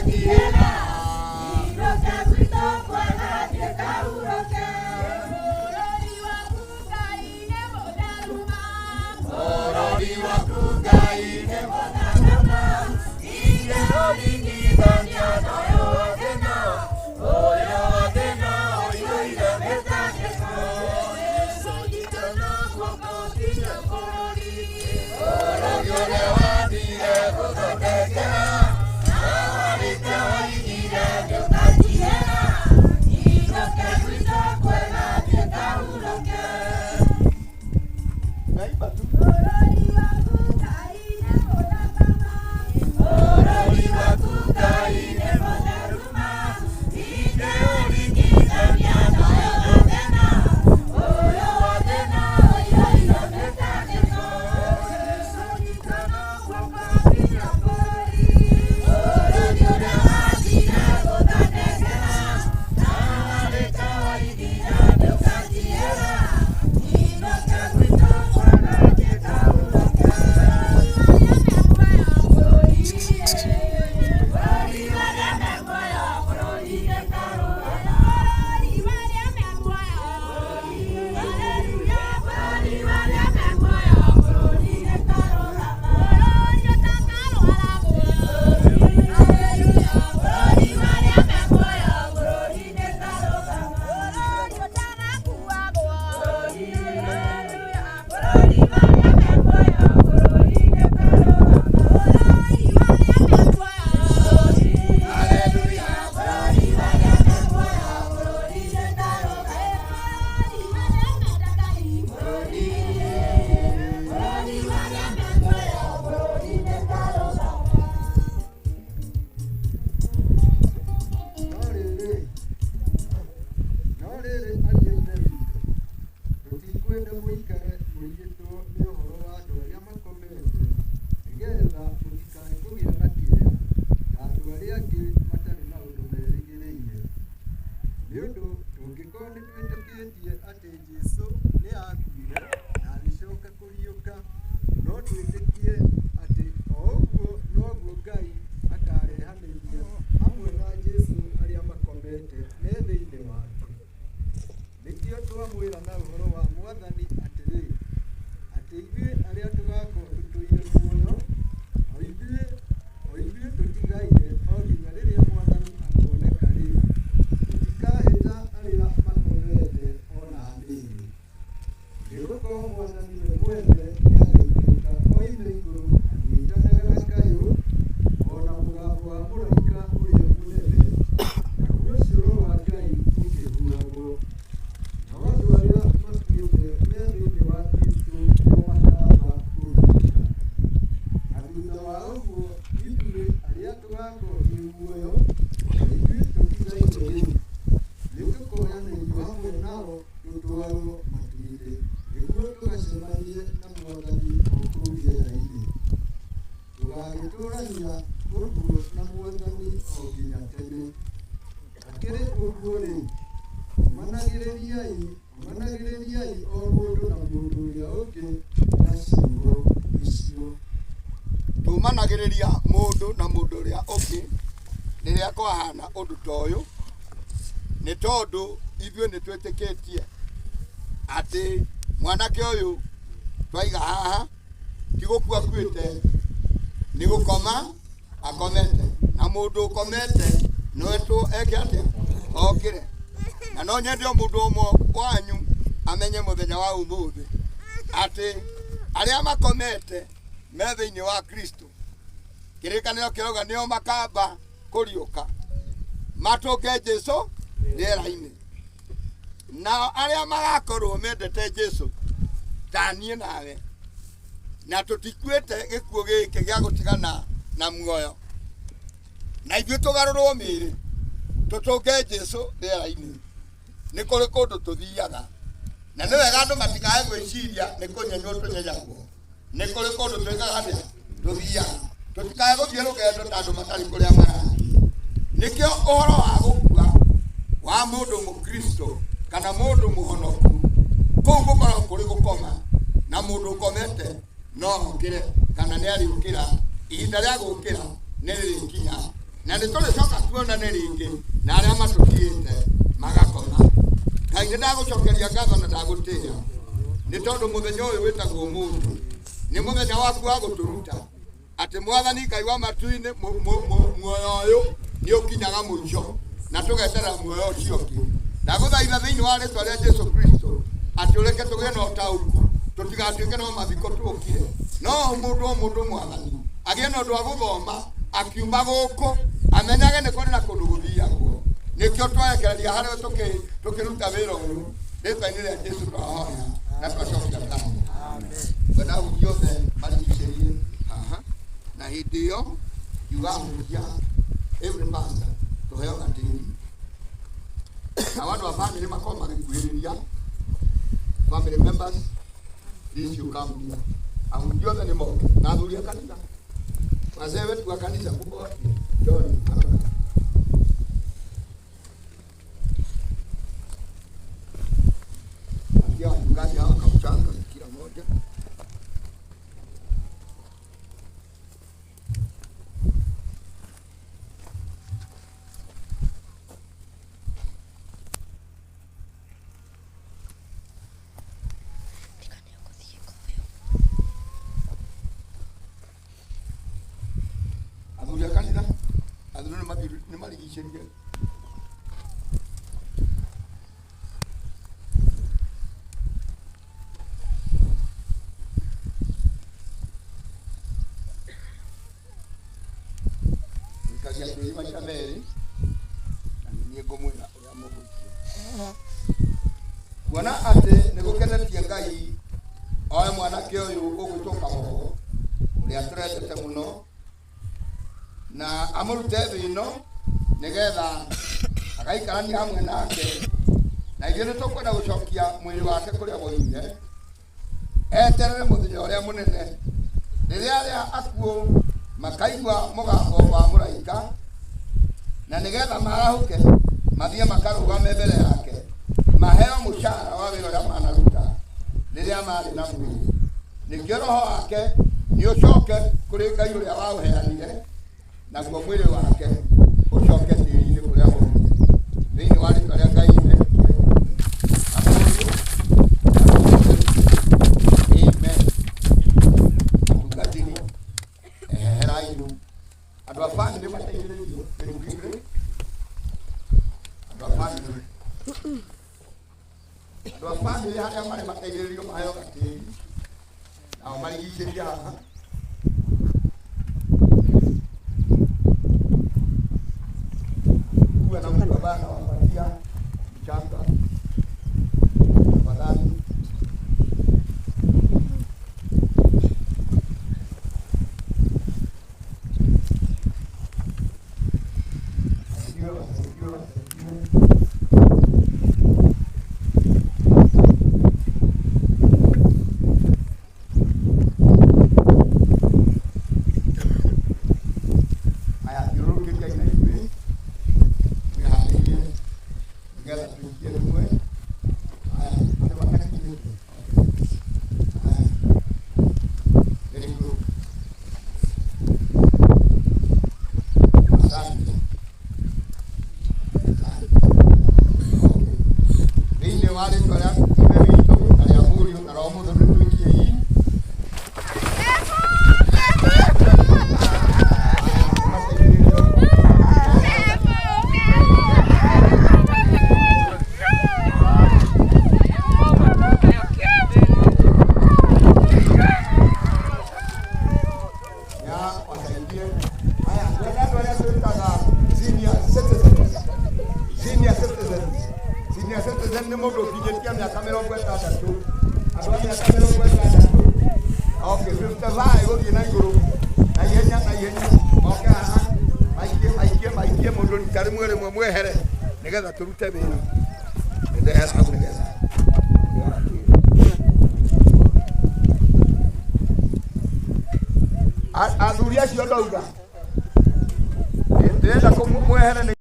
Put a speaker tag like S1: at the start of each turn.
S1: Nĩũkanjigĩra. Inũke gwitũ kwega thiĩ ngahurũke.
S2: Bũrũri waku Ngai nĩ mũtheru ma.
S1: Bũrũri waku Ngai nĩ mũthaka ma. Ingĩũringithania na ũyũ wa thĩ-ĩno, ũyũ wa thĩ-ĩno ũiyũire mĩtangĩko.
S2: Kũnyitana guoko nginya bũrũri.
S1: Bũrũri ũrĩa wathire gũthondekera, na warĩkia woigire nĩũkanjigĩra. Inũke gwitũ kwega thiĩ ngahurũke.
S3: Naimba tu.
S2: Bũrũri waku Ngai nĩ mũthaka ma.
S1: Bũrũri waku Ngai nĩ mũtheru ma, ingĩũringithania na ũyũ wa thĩ-ĩno, ũyũ wa thĩ-ĩno ũiyũire mĩtangĩko.
S2: Kũnyitana guoko nginya bũrũri.
S1: Bũrũri ũrĩa wathire gũthondekera, na warĩkia woigire nĩũkanjigĩra. Inũke gwitũ kwega thiĩ ngahurũke. Bũrũri wa arĩa me muoyo, bũrũri nĩngarũgama.
S2: Bũrũri wa arĩa me muoyo. Haleluya. Bũrũri wa arĩa me muoyo, bũrũri nĩngarũgama. Bũrũri ũtakarwaragwo. Haleluya. Bũrũri wa arĩa me muoyo, bũrũri nĩngarũgama. Bũrũri ũtagakuagwo. Haleluya. Bũrũri wa arĩa me muoyo, bũrũri nĩngarũgama. Bũrũri wa arĩa me muoyo.
S1: Haleluya, bũrũri wa arĩa me muoyo, bũrũri nĩngarũgama.
S2: Bũrũri wa arĩa menda Ngai.
S1: Bũrũri wa arĩa me muoyo, bũrũri nĩngarũgama.
S3: No rĩrĩ, no rĩrĩ ariũ a Ithe witũ, tũtikwenda mũikare mũiyĩtwo nĩ ũhoro wa andũ arĩa makomete, nĩgeetha mũtikae kũgĩa na kĩeha ta andũ arĩa angĩ matarĩ na ũndũ merĩgĩrĩire. Nĩ ũndũ tũngĩkorwo nĩtwĩtĩkĩtie atĩ Jesũ nĩ aakuire na agĩcoka kũriũka, no twĩtĩkie atĩ o ũguo noguo Ngai akarehanĩria hamwe na Jesũ arĩa makomete me thĩinĩ wake. Nĩkĩo twamwĩra na ũhoro wa Mwathani atĩrĩ, atĩ ithuĩ arĩa tũgakorwo tũtũire muoyo, o ithuĩ tũtigaire o nginya rĩrĩa Mwathani akoneka-rĩ, tũtikahĩta arĩa makomete o na hanini. Nĩgũkorwo Mwathani we mwene nĩagaikũrũka oime igũrũ agĩĩtanaga na kayũ, o na mũgambo wa mũraika ũrĩa mũnene, naguo coro wa Ngai ũkĩhuhagwo. Nao andũ arĩa makuĩte me thĩinĩ wa Kristũ nĩo makaamba kũriũka. Na thutha wa ũguo ithuĩ arĩa tũgakorwo twĩ muoyo, na ithuĩ tũtigaire-rĩ, nĩtũkoyanĩrio hamwe nao tũtwarwo matu-inĩ, nĩguo tũgacemanie na Mwathani o kũu rĩera-inĩ. Tũgagĩtũũrania ũguo na Mwathani o nginya tene. Hakĩrĩ ũguo-rĩ, ũmanagĩrĩriai ũmanagĩrĩriai o mũndũ na mũndũ ũrĩa ũngĩ na ciugo icio.
S4: Tũmanagĩrĩria mũndũ na mũndũ ũrĩa ũngĩ rĩrĩa kwahana ũndũ ta ũyũ, nĩ tondũ ithuĩ nĩ twĩtĩkĩtie atĩ mwanake ũyũ twaiga haha ti gũkua akuĩte, nĩ gũkoma akomete, na mũndũ ũkomete no etwo eke atĩa? Okĩre. Na no nyende o mũndũ ũmwe wanyu amenye mũthenya wa ũmũthĩ atĩ arĩa makomete me thĩinĩ wa Kristo, kĩrĩkanĩro kĩrauga nĩo makamba kũriũka matũnge Jesu rĩera-inĩ. Nao arĩa magakorwo mendete Jesu ta niĩ nawe, na tũtikuĩte gĩkuũ gĩkĩ gĩa gũtigana na muoyo, na ithuĩ tũgarũrwo mĩĩrĩ tũtũnge Jesu rĩera-inĩ. Nĩ kũrĩ kũndũ tũthiaga, na nĩ wega andũ matikae gwĩciria nĩ kũnyenywo tũnyenyagwo. Nĩ kũrĩ kũndũ twĩkaga atĩa? Tũthiaga. Tũtikae gũthiĩ rũgendo ta andũ matarĩ kũrĩa marathiĩ. Nĩkĩo ũhoro wa gũkua wa mũndũ mũkristo kana mũndũ mũhonoku, kũu gũkoragwo kũrĩ gũkoma, na mũndũ ũkomete no okĩre kana nĩ arĩũkĩra. Ihinda rĩa gũkĩra nĩ rĩrĩkinya. Na Na nĩ tũrĩcoka tuonane rĩngĩ na arĩa matũtigĩte magakoma. Ngai nĩ ndagũcokeria ngatho na ndagũtĩĩa nĩ tondũ mũthenya ũyũ wĩtagwo ũmũthĩ nĩ mũthenya waku wa gũtũruta atĩ mwathani Ngai wa matu-inĩ muoyo ũyũ nĩ ũkinyaga mũico na tũgeterera muoyo ũcio ũngĩ. Ndagũthaitha thĩinĩ wa rĩtwa rĩa Jesu Kristo atĩ ũreke tũgĩe na ũtaũku tũtigatuĩke no mathiko tũkire no mũndũ o mũndũ mwathani agĩe na ũndũ wa gũthoma akiuma gũkũ amenyage nĩ kũrĩ na kũndũ gũthiagwo nĩkĩo twerekereria harĩwe tũkĩruta wĩra ũyũ rĩtwa-inĩ rĩa Jesu twahoya na twacokia ngatho. Ngwenda ahunjia othe marigicĩrie haha na hĩndĩ ĩyo ngiuga ahunjia every pastor tũheo gatĩri nao andũ a bamĩrĩ makorwo magĩkuhĩrĩria family members please you come here. Ahunjia othe nĩ moke na athuri a kanitha wazee wetu wa kanitha mko wapi? John haraka. Pia wachungaji hawa kauchanga kila moja. Athuri a kanitha athuri nĩ marigicĩrie. Mũikagia tĩri maita merĩ na nĩ niĩ ngũmwĩra ũrĩa mũgũikia. Kuona atĩ nĩ gũkenetie Ngai oe mwanake ũyũ ũgwĩtwo Kabogo ũrĩa tũrendete mũno na amũrute thĩ ĩno nĩgetha agaikarania hamwe nake na ithuĩ nĩ tũkwenda gũcokia mwĩrĩ wake kũrĩa woimire eterere mũthenya ũrĩa mũnene rĩrĩa arĩa akuũ makaigua mũgambo wa mũraika na nĩgetha marahũke mathiĩ makarũgame mbere yake maheo mũcara wa wĩra ũrĩa manaruta rĩrĩa marĩ na mwĩrĩ. Nĩkĩo roho wake nĩ ũcoke kũrĩ Ngai ũrĩa waũheanire naguo mwĩrĩ wake ũcoke tĩri-inĩ kũrĩa waumire thĩinĩ wa rĩtwa rĩa Ngai Ithe na Mũriũ na Roho Mũtheru. Amen. Atungatĩri eherai rĩu andũ a bamĩrĩ mateithĩrĩrio very quickly. Andũ a bamĩrĩ andũ a bamĩrĩ harĩa marĩ mateithĩrĩrio maheo gatĩri nao marigicĩrie haha. Kuwa na mtu ambaye anawapatia mchanga tafadhali. Wasaidiwe, wasaidiwe, wasaidiwe. Haya, thiũrũrũkĩria na ithuĩ mwĩharĩirie nĩgetha tũikie rĩmwe. Haya, andũ matakinyĩte. Haya, very good. Asante. Asante. Okay. Thĩinĩ wa rĩtwa rĩa Ithe witũ na rĩa Mũriũ na Roho Mũtheru nĩtũikiei. Mateithĩrĩrio. Ya wasaidie. Haya, kuna andũ arĩa twĩtaga senior citizens. Senior citizens. Senior citizen nĩ mũndũ ũkinyĩtie mĩaka 60. Andũ a mĩaka 60. Okay, 55 gũthiĩ na igũrũ. Na ihenya na ihenya. Moke haha. Maikie maikie maikie mũndũ rita rĩmwe rĩmwe mwehere nĩgetha tũrute wĩra. Nĩndehera hau nĩgetha. Athuri acio ndauga ndĩrenda mwehere nĩ